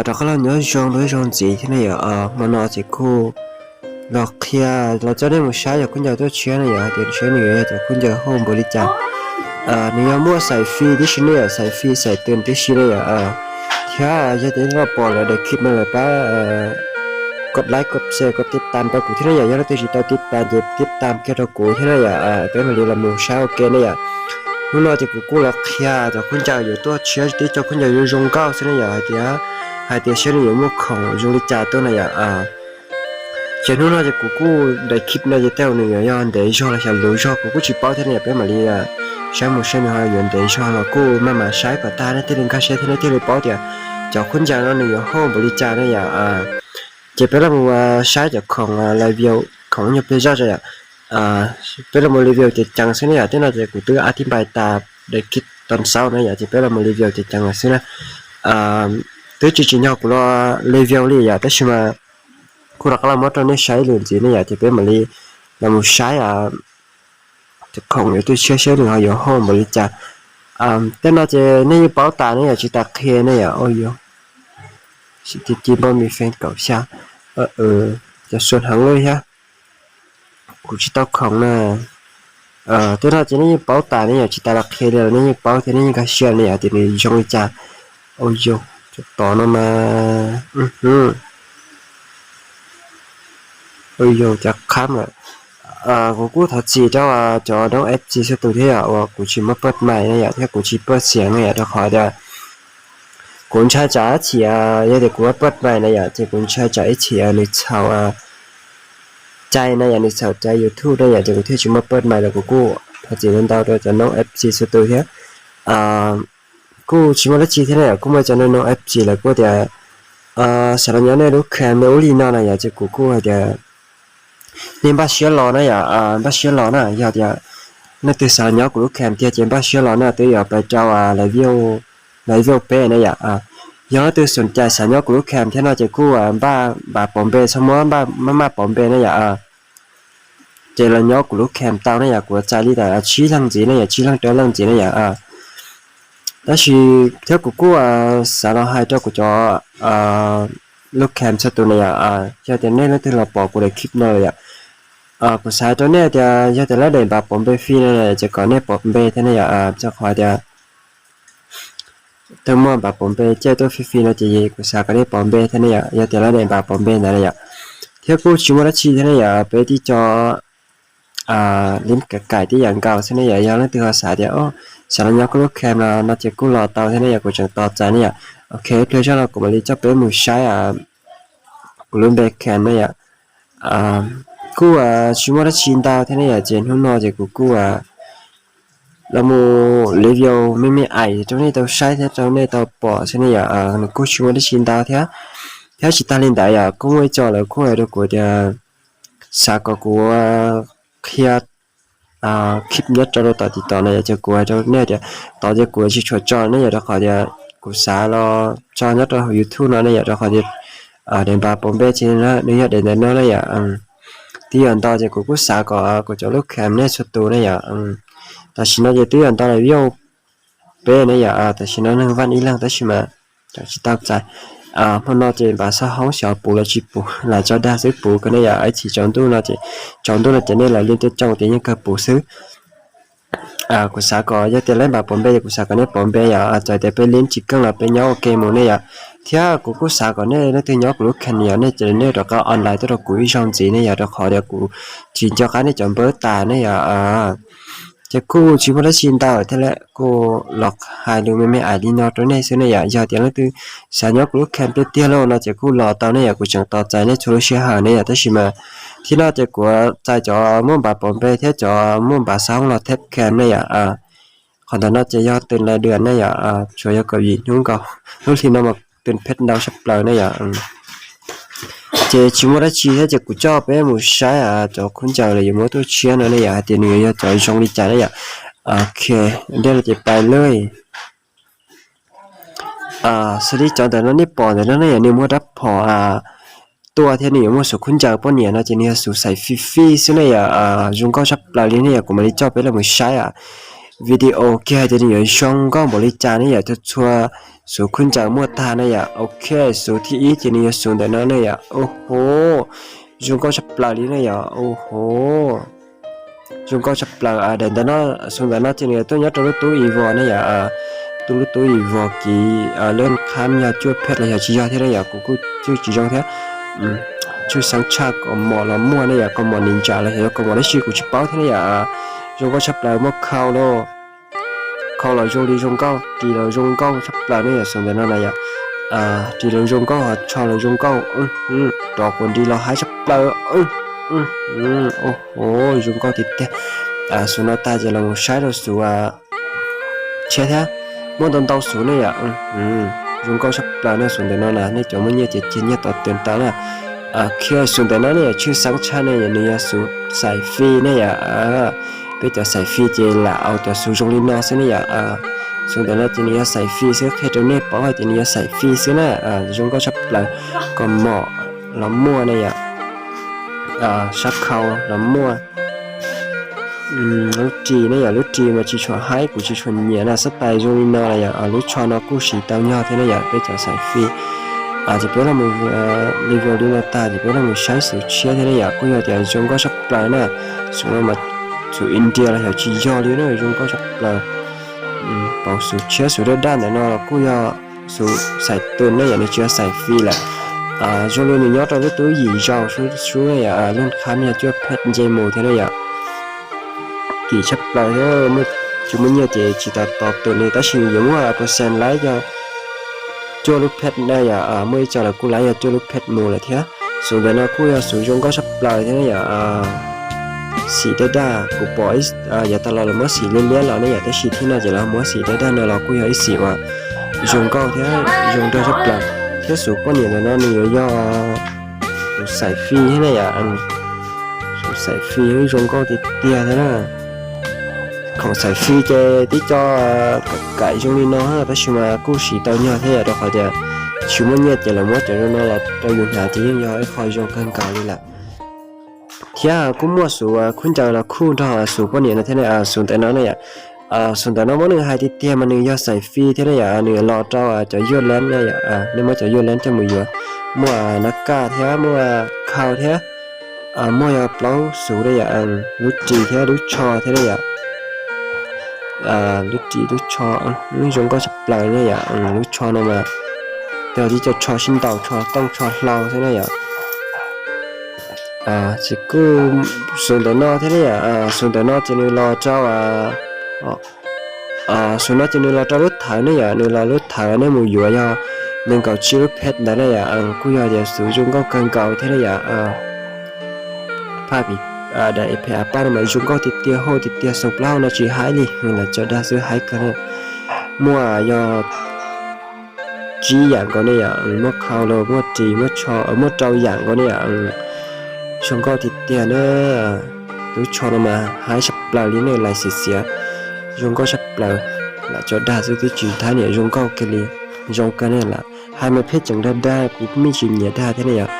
rov qab los nyob zoo rau ib zaug ntxiv thiab ne yom. Hmo no ces kuj los qhia los coj nej mus saib cov khaub ncaws tuaj tshiab ne yom, hais tias saib nws yog cov khaub ncaws hauj npaum li cas. Nws yog muaj xais fi tib si ne yom, xais fi xais twm tib si ne yom. Thiab yog tias nej los pom lawm daim clip no lawm pab kos like kos share kos tib tam rau kuv thiab ne yom. Yog leej twg tsis tau tib tam ces tib tam kiag rau kuv thiab ne yom, peb mam li los mus saib ua ke ne yom. Hnub no ces kuv kuj los qhia cov khaub ncaws yuav tuaj tshiab, tib co khaub ncaws zoo zoo nkauj xwb ne yom, hais tias, hais tias saib nws yuav muaj khoom zoo li cas tuaj na yom. Ces hnub no ces kuv kuj daim clip no ces tej zaum nws yuav yog ntev zog los xyov luv zog kuv kuj tsis paub thiab ne yom, peb mam li saib mus saib nws ho yuav ntev zog los kuj maj mam saib kom tag nej thiaj li nkag siab thiab nej thiaj li paub tias cov khaub ncaws no nws yuav hauj npaum li cas ne yom. Ces peb los mus saib cov khoom, khoom nyuag pliag zoj yom. Peb los mus review ceev ceev xwb ne yom, tej no ces kuv twb a thib npai tas daim clip tau xaus na yom, ces peb los mus review ceev ceev xwb na. Twb tsis tsim nyog kuv los review li yom, tab sis mas kuj rov qab los muab rau nej saib ib lwm ntxiv ne yom, ces peb mam li los mus saib cov khoom yuav tuaj tshiab saib nws ho yuav hauj npaum li cas. Tej no ces nej yeej paub tas ne yom, tsis tas qhia ne yom. Ua yog, sim tig ci npauj mi feej kaum xya, cov suav heev li thiab. Kuv tsis tau khoom na. Tej no ces nej yeej paub tas ne yom, tsis tas los qhia li los nej yeej paub thiab nej yeej nkag siab ne yom, tias nws zoo li cas. Ua yog, cov tod no mas, ua yog cov qhab lawm. Kuv kuj thov txim rau cov noob F C txhua tus thiab yom, uas kuv tsis muab paj mais na yom, thiab kuv tsis paj xiam na yom, rau qhov tias kuv ntshai tsam ib chim, yog tias kuv muab paj mais na yom, ces kuv ntshai tsam ib chim nws txhaum cai na yom, nws txhaum cai YouTube na yom, ces kuv thiaj tsis muab paj mais los kuv kuj thov txim ntau ntau rau cov noob F C txhua tus thiab. Kuj tsis muaj dab tsi thiab na yom, kuj muaj cov noob F C lawv kuj tias xav los nyob nej lub cam ub li no na yom, ces kuv kuj hais tias nej npaj siab los na yom, npaj siab los na, yog tias leej twg xav los nyob kuv lub cam tiag ces npaj siab los na, twb yuav pais rau lawv view peb na yom. Yog leej twg xom cai xav nyob kuv lub cam thiab no ces kuj npaj npav pov npe, txhob muab maj maj pov npe na yom. Ces los nyob kuv lub cam tau ne yom, kuv txais li ntawm tsib leeg ntxiv ne yom, tsib leeg rau leej ntxiv ne yom. Tab sis thiab kuv kuj xav los hais rau kuv cov lub cam txhua tus ne yom, yog tias nej leej twg los pom kuv daim clip no lawm yom, kuv xav hais rau nej tias yog tias lawv daim npav pov npe free no ces kom nej pov npe thiab ne yom, rau qhov tias twb muaj npav pov npe caij tuaj free free no ces kuv xav kom nej pov npe thiab ne yom, yog tias lawv daim npav pov npe ntawd ne yom. Thiab kuj tsis muaj dab tsi thiab ne yom, peb tib co lib kaim kaim tib yam nkaus xwb ne yom. Yog leej twg ho xav tias xav los nyob kuv lub cam no no ces kuj los tau thiab ne yom, kuv tseem tos txais ne yom. Ok, ib pliag zoj no kuv mam li coj peb mus saib kuv lub npe cam ne yom. Kuj tsis muaj dab tsi ntau thiab ne yom, ces hnub no ces kuv kuj los mus review me me aim rau nej tau saib thiab rau nej tau pom xwb ne yom. Nws kuj tsis muaj dab tsi ntau thiab. Thiab tsis tas li ntawd yom, kuj muaj ib co lawv kuj hais rau kuv tias xav kom kuv qhia clip nyob rau rau tom TikTok no yom, ces kuv hais rau nej tias tod ces kuv tsis tshua tso ne yom, rau qhov tias kuv xav los tso nyob rau hauv YouTube no ne yom, rau qhov tias daim npav pov npe ces nws yog daim ntawm no ne yom. Twb yog ntawd ces kuv kuj xav kom kuv cov lub cam nej txhua tus ne yom. Tam sim no ces twb yog ntawd lawm view peb ne yom, tam sim no neeg vaj ib leeg tab sis mas tsis tau txais. Hmo no ces npav xob hoob xyov puv los tsis puv, lam tso dag xwb puv ko ne yom, ib chim tsaus ntuj no ces, tsaus ntuj no ces nej los li tej tsoo ces yeej kawg puv xwb. Kuv xav kom yog tias lawv npav pov npe ces kuv xav kom nej pov npe yom, txawm tias peb lib tsis keej los peb nyob ua ke mus ne yom. Thiab kuv kuj xav kom nej leej twg nyob kuv lub cam yom, nej ces nej rov qab online tuaj rau kuv ib zaug ntxiv ne yom, rau qhov tias kuv tsis nco qab nej cov npawb tas ne yom. Ces kuj tsis muaj dab tsi ntau thiab lawm, kuj los hais lus me me aim li no rau nej xwb ne yom. Yog tias leej twg xav nyob kuv lub cam tiag tiag lawm no ces kuj los tau ne yom, kuv tseem tos txais nej txhua lub sij hawm ne yom. Tab sis mas thib no ces kuv txais cov muaj npav pov npe thiab cov muaj npav xob hoob los theb cam ne yom. Qhov ntawm no ces yog twm lais dua ne yom, tsuas yog kaum yim hnub nkaus, lub hli no mas twm phem ntau tshaj plaws ne yom. Ces tsis muaj dab tsi thiab ces kuv coj peb mus saib cov khaub ncaws lawv yuav muab tuaj tshiab no ne yom, hais tias nws yuav yog cov zoo li cas ne yom. Ok, dej no ces pais lawm. Xws li cov ntawm no nej pom ntawm no ne yom, nws muaj rab phom tuaj thiab nws yuav muaj xub khaub ncaws poj niam no ces nws yog xub xais fi fi xwb ne yom, zoo nkauj tshaj plaws li ne yom. Kuv mam li coj peb los mus saib video kiag hais tias nws yuav zoo nkauj npaum li cas ne yom, txhua Xuv khaub ncaws muaj tag ne yom. Ok, xuv thib ib ces nws yog xuv ntawm no ne yom. Ua ho, zoo nkauj tshaj plaws li ne yom. Ua ho, zoo nkauj tshaj plaws. Daim ntawm no, xuv ntawm no ces nws tuaj nyob rau lub tub Evo ne yom. Tub, lub tub Evo kiv lub khab yog cuaj phet los yog tsis yog thiab ne yom, kuv kuj tsis zoo thiab. Tshwj xeeb tshaj kaus mom los muaj ne yom, kaus mom nim ntsa los yog kaus mom dab tsi kuv tsis paub thiab ne yom. Zoo nkauj tshaj plaws, muaj khau los, khau los zoo li zoo nkauj, ris los zoo nkauj tshaj plaws ne yom. Xuv ntawm no na yom, ris los zoo nkauj, ho tsho los zoo nkauj, rov quas nris los haib tshaj plaws. Ua ho, zoo nkauj tiag tiag. Xuv no tag ces los mus saib rau xuv tshiab thiab, muaj ntau ntau xuv ne yom. Zoo nkauj tshaj plaws na. Xuv ntawm no na nej cov muaj nyiaj ces cia nyiaj tos tw tau na. Khiav, xuv ntawm no ne yom, tshwj xeeb tshaj ne yom, nws yog xuv xais fij ne yom. Peb cov xais fij ces lam ua cov xuv zoo li no xwb ne yom. Xuv ntawm no ces nws yog xais fij xwb, qhia rau nej paub hais tias nws yog xais fij xwb na. Zoo nkauj tshaj plaws, kaus mom los muaj ne yom, sab khau los muaj. Lub ris ne yom, lub ris mas tsis tshua haib, kuv tsis tshua nyiam na, xab tais zoo li no los yom. Lub tsho no kuj siv tau nyog thiab ne yom, peb cov xais fij. Ces peb los mus, li video li no tag ces peb los mus saib xuv tshiab thiab ne yom, kuj yog tias zoo nkauj tshaj plaws na. Xuv no mas xuv India los yog tsis yog li na, zoo nkauj tshaj plaws. Pauv xuv tshiab, xuv daj daj ntawm no los kuj yog xuv xais tw ne yom, nws tsis yog xais fij lawm. Zoo li nws nyob rau lub tub yim zaus sub ne yom, lub khab yog cuaj phet nce mus thiab ne yom. Kim tshaj plaws thiab, tsis muaj nyiaj ces tsis tau tos tw li, tab sis yuav muaj percent laib yog cuaj lub phet na yom, muaj ib co los kuj laib yog cuaj lub phet mus lawm thiab. Xuv ntawm no kuj yog xuv zoo nkauj tshaj plaws thiab ne yom. Xim daj daj, kuv pom yav tas los lawv muab xim liab liab los ne yom, tab sis thib no ces lawv muab xim daj daj no los kuj yog ib xim uas zoo nkauj thiab zoo nraug tshaj plaws. Thiab xuv poj niam ntawm no nws yuav yog xuv xais fij thiab ne yom. Xuv xais fij zoo nkauj tiag tiag thiab na. Khoom xais fij ces tib co kaim zoo li no, tab sis mas kuj siv tau nyog thiab yom, rau qhov tias tsis muaj nyiaj ces lawv muab cov zoo no los rau yus hnav ces yeej yog ib qho zoo kawg nkaus li lawm. Thiab kuj muaj xuv khaub ncaws los khuj nrog xuv poj niam no thiab ne. Xuv ntawm no ne yom, xuv ntawm no muab nws hais tiag tiag mas nws yog xais fij thiab ne yom, nws los rau cov yuaj leeb ne yom, nej muab cov yuaj leeb coj mus yuav. Muaj nab kaj thiab muaj khau thiab, muaj yog plaub xuv ne yom, lub ris thiab lub tsho thiab ne yom. Lub ris lub tsho zoo nkauj tshaj plaws ne yom, lub tsho no mas yog tib co tsho sib ntaus, tsho tooj tsho hlau xwb ne yom. Ces kuj xuv ntawm no thiab ne yom, xuv ntawm no ces nws los rau, xuv no ces nws los rau lub thawv ne yom, nws los lub thawv nej mus yuav yog nees nkaum tsib lub phet ntawd ne yom, kuj yog tias xuv zoo nkauj kawg nkaus thiab ne yom. Phaj pim, daim phem a paj no mas zoo nkauj tiag tiag, hauj tiag tiag, xoo plaub hau no tsis haib li, lam tso dag xwb haib kawg ne. Muaj yog tsib yam nkaus ne yom, muaj khau los muaj ris muaj tsho, muaj rau yam nkaus ne yom. Zoo nkauj tiag tiag na. Lub tsho no mas haib tshaj plaws li ne, lais xiav xiav, zoo nkauj tshaj plaws. Lam tso dag xwb twb tsis nthaib niam zoo nkauj kiag li, zoo kawg ne lam hais mas pheej tseem dag dag, kuv kuj me ntsis nyiam dag thiab ne yom.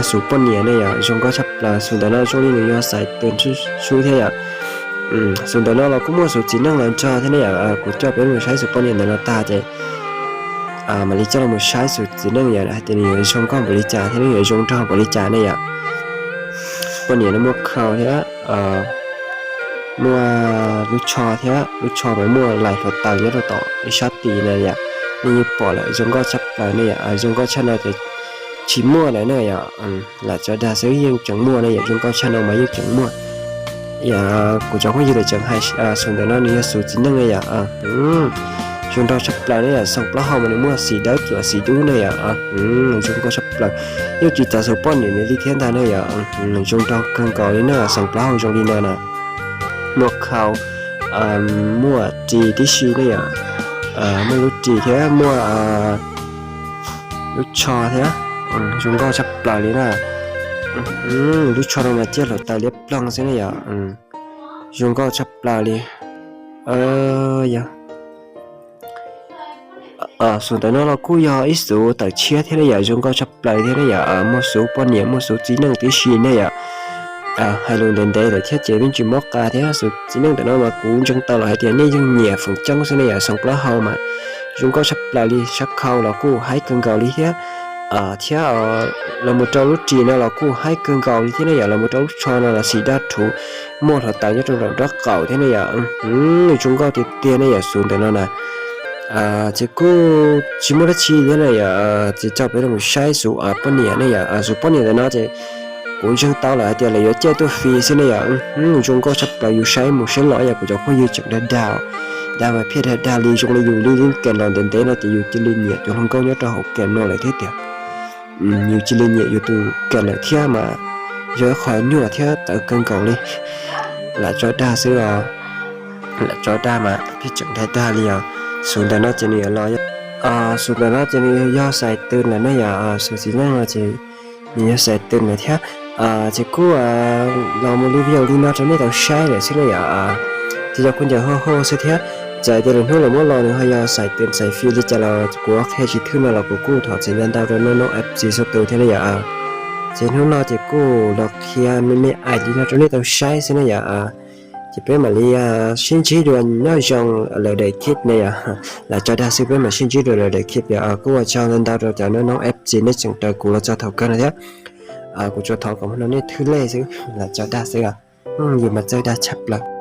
Xuv poj niam ne yom, zoo nkauj tshaj plaws. Xuv ntawm no zoo li nws yog xais tw sub thiab yom. Xuv ntawm no los kuj muaj xuv txiv neej los nrog thiab ne yom. Kuv coj peb mus saib xuv poj niam ntawm no tag ces mam li coj los saib xuv txiv neej yom, hais tias nws yuav zoo nkauj npaum li cas thiab nws yuav zoo nraug npaum li cas ne yom. Poj niam no muaj khau thiab, muaj lub tsho thiab, lub tsho mas muaj lais hluav taws nyob rau tom ib sab tid na yom. Nej yeej pom lawm zoo nkauj tshaj plaws ne yom, zoo nkauj tshaj no ces tsis muaj lawm ne yom. Lam tso dag xwb yeej tseem muaj ne yom, zoo nkauj tshaj no mas yeej tseem muaj. Kuv cov phooj ywg lawv tseem hais xuv ntawm no nws yog xuv txiv neej ne yom. Zoo nraug tshaj plaws ne yom, xoo plaub hau mas nws muaj xim dawb txuam xim dub ne yom. Zoo nkauj tshaj plaws, yeej tsis txaus xuv poj niam nws li thiab ntag ne yom. Zoo nraug kawg nkaus li na, xoo plaub hau zoo li no na. Muaj khau, muaj ris tib si ne yom, muaj lub ris thiab muaj lub tsho thiab, zoo nkauj tshaj plaws li na. Lub tsho no mas ciaj hluav taws liab ploog xwb ne yom. Zoo nkauj tshaj plaws li. Yog xuv ntawm no los kuj yog ib xuv tawm tshiab thiab ne yom, zoo nkauj tshaj plaws thiab ne yom. Muaj xuv poj niam muaj xuv txiv neej tib si ne yom. hais lus ntev ntev lawm thiab ces yeej tsis mob qa thiab. Xus txiv neej ntawm no mas kuv ntseeg tau los hais tias nej yeej nyiam feem coob xwb ne yom, xoo plaub hau mas zoo nkauj tshaj plaws li, sab khau los kuj haib kawg nkaus li thiab. Thiab los mus rau lub ris no los kuj haib kawg nkaus li thiab ne yom, los mus rau lub tsho no los xim daj rhuv, muaj hluav taws nyob rau nraum nraub qaum thiab ne yom. Zoo nkauj tiag tiag ne yom, xus ntawm no na. Ces kuj tsis muaj dab tsi thiab ne yom, ces coj peb los saib xus poj niam ne yom. Xus poj niam ntawm no ces kuv ntseeg tau lawm hais tias lawv yuav caij tuaj fis xwb ne yom. Zoo nkauj tshaj plaws, yus saib mus saib los yog kuv cov phooj ywg tseem dag dag, dag mas pheej dag dag li zoo li yus li yeej kem los ntev ntev no ces yus cia li nyiam cov hluas nkauj nyob rau hauv kem no lawm thiab tiag. Yus cia li nyiam yus tus kem lawm thiab mas yog ib qho nyuaj thiab txawv kawg nkaus li. Lam tso dag xwb os, lam tso dag mas pheej tseem dag dag li os. Xus ntawm no ces nws yuav los, xus ntawm no ces nws yog Xais Tws lawm ne yom, xus txiv neej no ces nws yog Xais Tws lawm thiab. Ces kuj los mus li video li no rau nej tau saib lawm xwb ne yom. Ces yog kuj ncaws ho ho xwb thiab, txawm tias lwm hnub los muab los nws ho yog Xais Tws Xais Fis li cas los kuv qhia tsis thwj no los kuv kuj thov txim ntau ntau rau noob noob F C txhua tus thiab ne yom. Ces hnub no ces kuj los qhia me me aim li no rau nej tau saib xwb ne yom. Ces peb mam li sib ntsib dua nyob zoo lawm daim clip ne yom. Lam tso dag xwb, peb mam sib ntsib dua lawm daim clip yom. Kuj ua tsaug ntau ntau rau cov noob noob F C nej tseem raws kuv los txog thaum kawg no thiab. Kuv tsuas thov kom hnub no nej thwj lej xwb, lam tso dag xwb os. Yus mas txawj dag tshaj plaws.